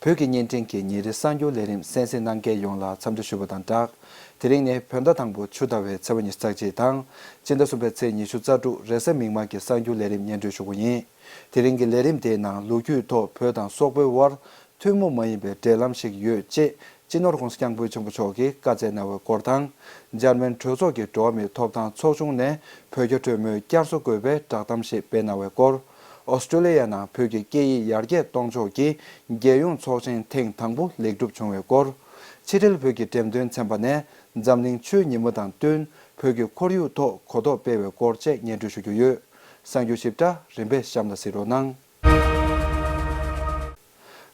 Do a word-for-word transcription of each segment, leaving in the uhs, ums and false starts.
བོད་ཀྱི་བརྙན་འཕྲིན་གྱི་ཉིན་རེའི་གསར་འགྱུར་ལས་རིམ་གསན་གཟིགས་གནང་མཁན་ཡོངས་ལ་འཚམས་འདྲི་ཞུ་བ་དང་སྦྲགས། དེ་རིང་ནི་བོད་ཟླ་དང་པོ་ཆུ་ཟླ་བའི་ཚེས་པ་ཉི་ཤུ་རྩ་གཅིག་དང་། སྤྱི་ཟླ་གསུམ་པའི་ཚེས་ཉི་ཤུ་རྩ་དྲུག་རེས་གཟའ་མིག་དམར་གྱི་གསར་འགྱུར་ལས་རིམ་སྙན་སྒྲོན་ཞུ་རྒྱུ་ཡིན། དེ་རིང་གི་ལས་རིམ་དེའི་ནང་ལོ་རྒྱུས་ཐོག་བོད་དང་སོག་པོའི་དབར་ཐུན་མོང་མ་ཡིན་པའི་འབྲེལ་ལམ་ཞིག་ཡོད་ཅེས་སྤྱི་ནོར་༸གོང་ས་༸སྐྱབས་མགོན་ཆེན་པོ་མཆོག་གིས་བཀའ་སྩལ་གནང་བའི་སྐོར་དང་། འཇར་མན་གྲོས་ཚོགས་ཀྱི་འགྲོ་བ་མིའི་ཐོབ་ཐང་ཚོགས་ཆུང་ནས་བོད་རྒྱ་གྲོས་མོལ་བསྐྱར་གསོ་དགོས་པའི་བསྒྲགས་གཏམ་ཞིག་སྤེལ་གནང་བའི་སྐོར། ཨོ་སི་ཀྲོ་ལི་ཡ་ནང་བོད་ཀྱི་སྐད་ཡིག་ཡར་རྒྱས་གཏོང་ཕྱོགས་ཀྱི་རྒྱལ་ཡོངས་ཚོགས་ཆེན་ཐེངས་དང་པོ་ལེགས་གྲུབ་བྱུང་བའི་སྐོར། ཕྱི་དྲིལ་བོད་ཀྱི་འགྲེམས་སྟོན་ཚན་པ་ནས་འཛམ་གླིང་ཆུའི་ཉིན་མོ་དང་བསྟུན་བོད་ཀྱི་ཁོར་ཡུག་ཐོག་གོ་རྟོགས་སྤེལ་བའི་སྐོར་བཅས་སྙན་སྒྲོན་ཞུ་རྒྱུ་ཡོད། གསར་འགྱུར་ཞིབ་ཕྲ་རིམ་པས་གཤམ་ལ་གཟིགས་རོགས་གནང་།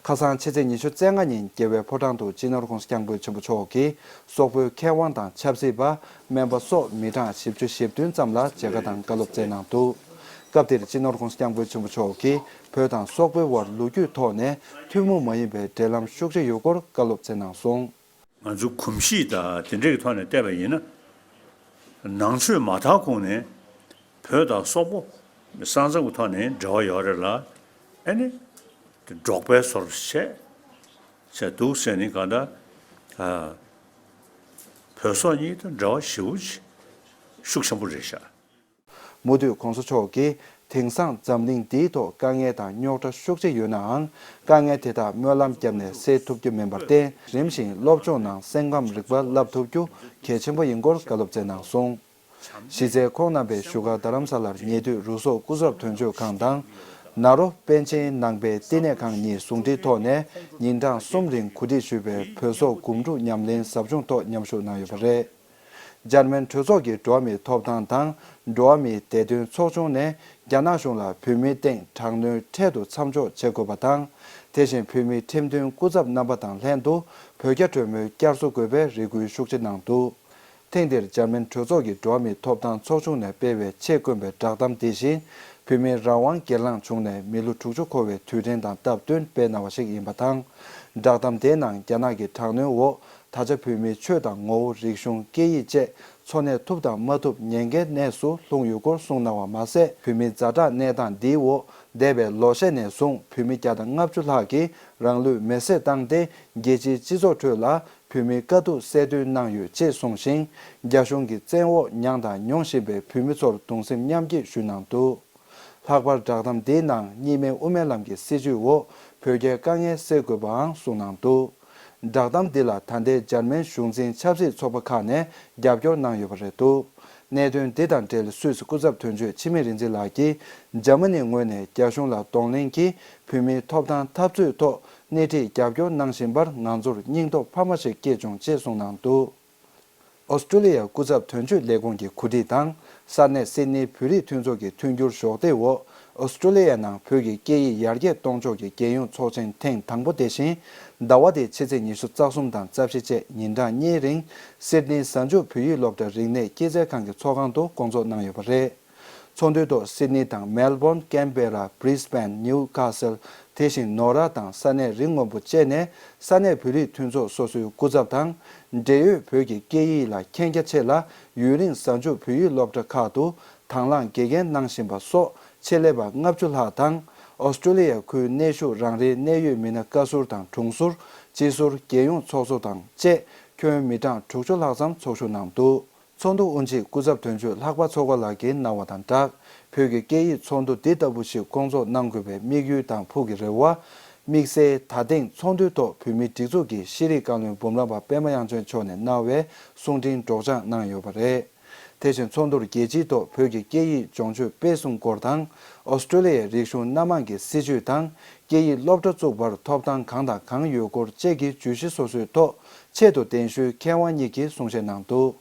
ཁ་སང་ཕྱི་ཚེས་ཉི་ཤུ་རྩ་ལྔ་ཉིན་རྒྱལ་བའི་ཕོ་བྲང་དུ་སྤྱི་ནོར་༸གོང་ས་༸སྐྱབས་མགོན་ཆེན་པོ་མཆོག་གིས་སོག་པོའི་མཁས་དབང་དང་ཆབ་སྲིད་པ། སྨན་པ་སོགས་མི་གྲངས་བཞི་བཅུ་ཞེ་བདུན་ཙམ་ལ་མཇལ་ཁ་དང་བཀའ་སློབ་སྩལ་གནང་འདུག་སྐབས་དེར་སྤྱི་ནོར་༸གོང་ས་༸སྐྱབས་མགོན་ཆེན་པོ་མཆོག་གིས་བོད་དང་སོག་པོའི་དབར་ལོ་རྒྱུས་ཐོག་ནས་ཐུན་མོང་མ་ཡིན་པའི་འབྲེལ་ལམ་ཤུགས་ཆེ་ཡོད་སྐོར་བཀའ་སློབ་སྩལ་གནང་སོང་། ང་ཚོ་གོམས་གཤིས་དང་དེ་འདྲའི་ཐོག་ནས་བལྟས་པ་ཡིན་ན། ནང་ཆོས་མ་དར་གོང་ནས་བོད་དང་སོག་པོ་ས་མཚམས་ཀྱི་ཐོག་ནས་འབྲེལ་བ་ཡོད་རེད་ལ། ཨ་ནི་འབྲོག་པའི་བཟོ་འདྲ་བྱས་བྱས་འདུག་ཟེར་ནས་གང་ལྟར་ཨ་བོད་སོག་གཉིས་དང་འབྲེལ་བ་ཞེ་པོ་ཅིག་ཤུགས་ཆེན་པོ་རེད་ཤག་མུ་མཐུད་༸གོང་ས་མཆོག་གིས་དེང་སང་འཛམ་གླིང་འདིའི་ཐོག་དཀའ་ངལ་དང་རྙོག་དྲ་ཤུགས་ཆེ་ཡོད་ནའང་། དཀའ་ངལ་དེ་དག་སྨོན་ལམ་བརྒྱབ་ནས་སེལ་ཐུབ་རྒྱུ་མིན་པར་བརྟེན། རིམ་བཞིན་སློབ་སྦྱོང་ནང་སེམས་ཁམས་རིག་པ་བསླབ་ཐུབ་རྒྱུ་གལ་ཆེན་པོ་ཡིན་སྐོར་བཀའ་སློབ་སྩལ་གནང་སོང་། གཞི་རྩའི་ཁོང་རྣམ་པའི་བཞུགས་སྒར་རྡ་རམ་ས་ལར་ཉེ་དུས་རུ་སོག་སྐུ་ཚབ་དོན་གཅོད་ཁང་དང་། ནཱ་རོ་པཎ་ཆེན་ནང་པའི་བསྟི་གནས་ཁང་གཉིས་ཟུང་འབྲེལ་ཐོག་ནས་ཉིན་གྲངས་གསུམ་རིང་གོ་སྒྲིག་ཞུས་པའི་བོད་སོག་གོམ་བགྲོད་ཉམས་ལེན་ཟབ་སྦྱོང་ཐོག་མཉམ་ཞུགས་གནང་ཡོད་པ་རེད། འཇར་མན་གྲོས་ཚོགས་ཀྱི་འགྲོ་བ་མིའི་ཐོབ་ཐང་དང་འགྲོ་བ་མིའི་བདེ་དོན་ཚོགས་ཆུང་ནས་རྒྱ་ནག་གཞུང་ལ་བོད་མིའི་སྟེང་དྲག་གནོན་འཕྲལ་དུ་མཚམས་འཇོག་བྱེད་དགོས་པ་དང་། དེ་བཞིན་བོད་མིའི་ཁྲིམས་མཐུན་སྐུ་ཚབ་རྣམ་པ་དང་ལྷན་དུ་བོད་རྒྱ་གྲོས་མོལ་བསྐྱར་གསོ་དགོས་པའི་རེ་སྐུལ་ཤུགས་ཆེ་གནང་འདུག་ཐེངས་འདིར་འཇར་མན་གྲོས་ཚོགས་ཀྱི་འགྲོ་བ་མིའི་ཐོབ་ཐང་ཚོགས་ཆུང་ནས་སྤེལ་བའི་ཆེད་བསྐོས་པའི་བསྒྲགས་གཏམ་འདི་བཞིན་བོད་མིའི་རང་དབང་སྒེར་ལངས་བྱུང་ནས་མི་ལོ་དྲུག་ཅུ་འཁོར་བའི་དུས་དྲན་དང་སྟབས་བསྟུན་སྤེལ་གནང་བ་ཞིག་ཡིན་པ་དང་། བསྒྲགས་གཏམ་དེའི་ནང་རྒྱ་ནག་གི་དྲག་གནོན་འོག་ད་ཆ་བོད་མིའི་ཆོས་དང་ངོ་བོ། རིག་གཞུང་། སྐད་ཡིག་བཅས་འཚོ་གནས་ཐུབ་དང་མ་ཐུབ་ཉེན་ཁའི་གནས་སུ་ལྷུང་ཡོད་སྐོར་གསུངས་གནང་བ་མ་ཟད། བོད་མིའི་ཛ་དྲག་གནས་སྟངས་འདིའི་འོག་འདས་པའི་ལོ་ཤས་ནས་བཟུང་བོད་མི་བརྒྱ་དང་ལྔ་བཅུ་ལྷག་གིས་རང་ལུས་མེར་སྲེག་བཏང་སྟེ་རྒྱལ་སྤྱིའི་སྤྱི་ཚོགས་ཁྲོད་ལ་བོད་མིའི་དཀའ་སྡུག་གསལ་སྟོན་གནང་ཡོད་ཅེས་གསུངས་ཤིང་། རྒྱ་གཞུང་གི་བཙན་འོག་མྱངས་དང་མྱོང་བཞིན་པའི་བོད་མི་ཚོར་གདུང་སེམས་མཉམ་སྐྱེད་ཞུས་གནང་འདུག་ལྷག་པར་བསྒྲགས་གཏམ་འདིའི་ནང་གཉིས་སྨན་དབུ་མའི་ལམ་གྱི་སྲིད་བྱུས་འོག་བོད་རྒྱའི་དཀའ་ངལ་སེལ་དགོས་པའང་གསུངས་གནང་འདུག་བསྒྲགས་གཏམ་འདི་ལ་ད་ལྟའི་འཇར་མན་གཞུང་འཛིན་ཆབ་སྲིད་ཚོགས་པ་ཁག་ནས་རྒྱབ་སྐྱོར་གནང་ཡོད་པ་རེད་འདུག་གནད་དོན་འདི་དང་འབྲེལ་སུད་སི་སྐུ་ཚབ་དོན་གཅོད་འཆི་མེད་རིག་འཛིན་ལགས་ཀྱིས་འཇར་མ་ནིའི་ངོས་ནས་རྒྱ་གཞུང་ལ་གདོང་ལེན་གྱིས་བོད་མིའི་ཐོབ་ཐང་འཐབ་རྩོད་ཐོག་སྣེ་ཁྲིད་རྒྱབ་སྐྱོར་གནང་བཞིན་པར་ང་ཚོར་སྙིང་སྟོབས་འཕར་མ་ཞིག་སྐྱེས་བྱུང་ཅེས་གསུངས་གནང་འདུག་ཨོ་སི་ཀྲོ་ལི་ཡ་སྐུ་ཚབ་དོན་གཅོད་ལས་ཁུངས་ཀྱི་གོ་སྒྲིག་དང་། ས་གནས་སིད་ནི་བོད་རིགས་མཐུན་ཚོགས་ཀྱི་མཐུན་འགྱུར་གཞོགས་འདེགས་འོག་ཨོ་སི་ཀྲོ་ལི་ཡ་ནང་བོད་ཀྱི་སྐད་ཡིག་ཡར་རྒྱས་གཏོང་ཕྱོགས་ཀྱི་རྒྱལ་ཡོངས་ཚོགས་ཆེན་ཐེངས་དང་པོ་དེ་བཞིན་ཟླ་བ་འདིའི་ཕྱི་ཚེས་ཉི་ཤུ་རྩ་གསུམ་དང་རྩ་བཞི་བཅས་ཉིན་གྲངས་གཉིས་རིང་སིད་ནི་གཟའ་མཇུག་བོད་ཡིག་སློབ་གྲྭ་རིག་གནས་སྐྱེད་ཚལ་ཁང་གི་ཚོགས་ཁང་དུ་བསྐོང་ཚོགས་གནང་ཡོད་པ་རེད། ཚོགས་འདུའི་ཐོག་སིད་ནི་དང་མེལ་བོན། ཀན་བེ་ར། བྷྲིས་བྷེན། ནིའུ་ཁ་སལ། དེ་བཞིན་ནོར་ར་དང་ས་གནས་རིགས་སྔོན་པོ་བཅས་ནས་ས་གནས་བོད་རིགས་མཐུན་ཚོགས་སོ་སོའི་སྐུ་ཚབ་དང་། འབྲེལ་ཡོད་བོད་ཀྱི་སྐད་ཡིག་ལ་མཁྱེན་རྒྱ་ཆེ་ལ་ཡུན་རིང་གཟའ་མཇུག་བོད་ཡིག་སློབ་གྲྭ་ཁག་ཏུ་དང་བླངས་དགེ་རྒན་གནང་བཞིན་པ་སོགས་ཆེད་ལས་པ་ལྔ་བཅུ་ལྷག་དང་། ཨོ་སི་ཀྲོ་ལི་ཡ་ཁུལ་གནས་བཞུགས་རང་རེའི་གནད་ཡོད་མི་སྣ་བཀའ་ཟུར་དང་དྲུང་ཟུར། སྤྱི་ཟུར། རྒྱལ་ཡོངས་ཚོགས་གཙོ་དང་བཅས་ཁྱོན་མི་གྲངས་དྲུག་ཅུ་ལྷག་ཙམ་ཚོགས་ཞུགས་གནང་འདུག་ཚོགས་འདུ་དབུ་འབྱེད་སྐུ་ཚབ་དོན་གཅོད་ལྷག་པ་མཚོ་དགའ་ལགས་ཀྱིས་གནང་བ་དང་སྦྲགས། བོད་ཀྱི་སྐད་ཡིག་ཚོགས་འདུ་འདི་ལྟ་བུ་ཞིག་བསྐོང་ཚོགས་གནང་དགོས་པའི་དམིགས་ཡུལ་དང་ཕུགས་ཀྱི་རེ་བ། དམིགས་བསལ་ད་ཐེངས་ཚོགས་འདུའི་ཐོག་བོད་མིའི་སྒྲིག་འཛུགས་ཀྱི་ཤེས་རིག་བཀའ་བློན་འབུམ་རམས་པ་པད་མ་དབྱངས་ཅན་མཆོག་ནས་གནང་བའི་གསུང་འཕྲིན་སྒྲོག་སྦྱང་གནང་ཡོད་པ་རེད། དེ་བཞིན་ཚོགས་འདུར་རྒྱལ་སྤྱིའི་ཐོག་བོད་ཀྱི་སྐད་ཡིག་སྦྱོང་སྤྱོད་སྤེལ་གསུམ་སྐོར་དང་། ཨོ་སི་ཀྲོ་ལི་ཡའི་རིག་གཞུང་སྣ་མང་གི་སྲིད་བྱུས་དང་། སྐད་ཡིག་སློབ་གྲྭ་བཙུགས་པར་ཐོབ་ཐང་གང་དང་གང་ཡོད་སྐོར་བཅས་ཀྱི་བརྗོད་གཞི་སོ་སོའི་ཐོག་ཆེད་དུ་གདན་ཞུའི་མཁས་དབང་གཉིས་ཀྱིས་གསུང་བཤད་གནང་འདུག་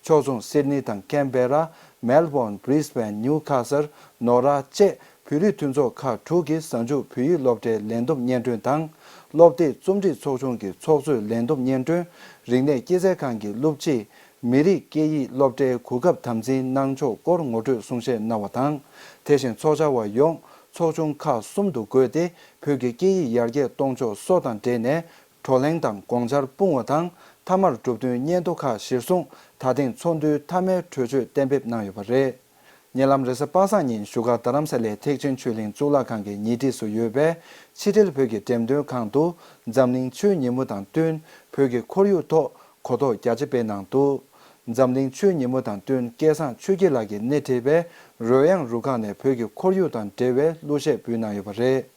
ཕྱོགས་མཚུངས་སིད་ནི་དང་ཀན་བེ་ར། མེལ་བོན། བྷྲིས་བྷེན། ནིའུ་ཁ་སལ། ནོར་ར་བཅས་བོད་རིགས་མཐུན་ཚོགས་ཁག་དྲུག་གིས་གཟའ་མཇུག་བོད་ཡིག་སློབ་གྲྭའི་ལས་བསྡོམས་སྙན་སྒྲོན་དང་། སློབ་སྡེ་རྩོམ་སྒྲིག་ཚོགས་ཆུང་གི་ཚོགས་གཙོས་ལས་བསྡོམས་སྙན་སྒྲོན། རིག་གནས་སྐྱེད་ཚལ་ཁང་གི་སློབ་སྤྱིས་མི་རིགས་སྐད་ཡིག་སློབ་གྲྭའི་གོ་སྐབས་དམ་འཛིན་གནང་ཕྱོགས་སྐོར་ངོ་སྤྲོད་གསུང་བཤད་གནང་བ་དང་། དེ་བཞིན་ཚོགས་བཅར་བ་ཡོངས་ཚོགས་ཆུང་ཁག་གསུམ་དུ་བགོས་ཏེ་བོད་ཀྱི་སྐད་ཡིག་ཡར་རྒྱས་གཏོང་ཕྱོགས་སོགས་དང་འབྲེལ་ནས། བགྲོ་གླེང་དང་དགོངས་འཆར་སྤུངས་པ་དང་། མཐའ་མར་གྲུབ་དོན་སྙན་ཐོ་ཁག་གཞིར་བཟུང་ད་ཐེངས་ཚོགས་འདུའི་མཐའ་མའི་གྲོས་ཆོད་གཏན་འབེབས་གནང་ཡོད་པ་རེད། ཉེ་ལམ་རེས་གཟའ་པ་སངས་ཉིན་བཞུགས་སྒར་རྡ་རམ་ས་ལའི་ཐེག་ཆེན་ཆོས་གླིང་གཙུག་ལག་ཁང་གི་ཉེ་འཁྲིས་སུ་ཡོད་པའི་ཕྱི་དྲིལ་བོད་ཀྱི་འགྲེམས་སྟོན་ཁང་དུ་འཛམ་གླིང་ཆུའི་ཉིན་མོ་དང་བསྟུན་བོད་ཀྱི་ཁོར་ཡུག་ཐོག་གོ་རྟོགས་རྒྱ་ཆེ་སྤེལ་གནང་འདུག་འཛམ་གླིང་ཆུའི་ཉིན་མོ་དང་བསྟུན་སྐལ་བཟང་ཆོས་སྐྱིད་ལགས་ཀྱིས་སྣེ་ཁྲིད་པའི་རོལ་དབྱངས་རུ་ཁག་ནས་བོད་ཀྱི་ཁོར་ཡུག་དང་འབྲེལ་བའི་གླུ་གཞས་འབུལ་གནང་ཡོད་པ་རེད།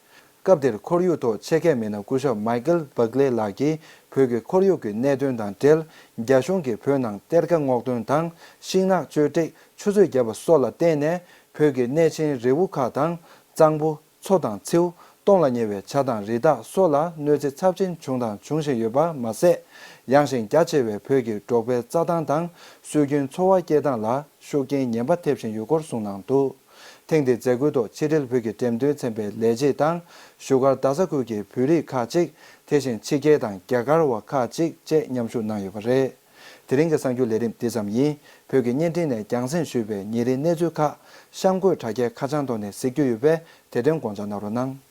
སྐབས་དེར་ཁོར་ཡུག་ཐོག་ཆེད་མཁས་མི་སྣ་སྐུ་ཞབས་མའི་ཀལ་བྷག་ལེ་ལགས་ཀྱིས་བོད་ཀྱི་ཁོར་ཡུག་གི་གནད་དོན་དང་འབྲེལ། རྒྱ་གཞུང་གིས་བོད་ནང་གཏེར་ཁ་སྔོག་འདོན་དང་ཤིང་ནགས་གཅོད་འབྲེག་ཆུ་མཛོད་བརྒྱབ་པ་སོགས་ལ་བརྟེན་ནས་བོད་ཀྱི་གནས་ཆེན་རི་བོ་ཁ་དང་གཙང་པོ། མཚོ་དང་མཚེའུ། སྟོངས་ལ་ཉེ་བའི་བྱ་དང་རི་དྭགས་སོགས་ལ་གནོད་འཚེ་ཚབས་ཆེན་བྱུང་དང་འབྱུང་བཞིན་ཡོད་པ་མ་ཟད། ཡངས་ཤིང་རྒྱ་ཆེ་བའི་བོད་ཀྱི་འབྲོག་པའི་རྩྭ་ཐང་དང་སྲོལ་རྒྱུན་འཚོ་བ་སྐྱེལ་སྟངས་ལ་ཤུགས་རྐྱེན་ངན་པ་ཐེབས་བཞིན་ཡོད་སྐོར་གསུངས་གནང་འདུག་ཐེངས་འདིའི་མཛད་སྒོའི་ཐོག་ཕྱི་དྲིལ་བོད་ཀྱི་འགྲེམས་སྟོན་ཚན་པའི་ལས་བྱེད་དང་བཞུགས་སྒར་རྡ་ས་ཁུལ་གྱི་བོད་རིགས་ཁག་ཅིག་དེ་བཞིན་ཕྱི་རྒྱལ་དང་རྒྱ་གར་བ་ཁག་ཅིག་བཅས་མཉམ་ཞུགས་གནང་ཡོད་པ་རེད། དེ་རིང་གི་གསར་འགྱུར་ལས་རིམ་འདི་ཙམ་ཡིན། བོད་ཀྱི་བརྙན་འཕྲིན་ནས་རྒྱང་སྲིང་ཞུས་པའི་ཉིན་རེའི་གནས་ཚུལ་ཁག་གཤམ་འཁོད་དྲ་རྒྱའི་ཁ་བྱང་ཐོག་ནས་གཟིགས་རྒྱུ་ཡོད་པས་དེ་དོན་དགོངས་འཇགས་གནང་རོགས་གནང་།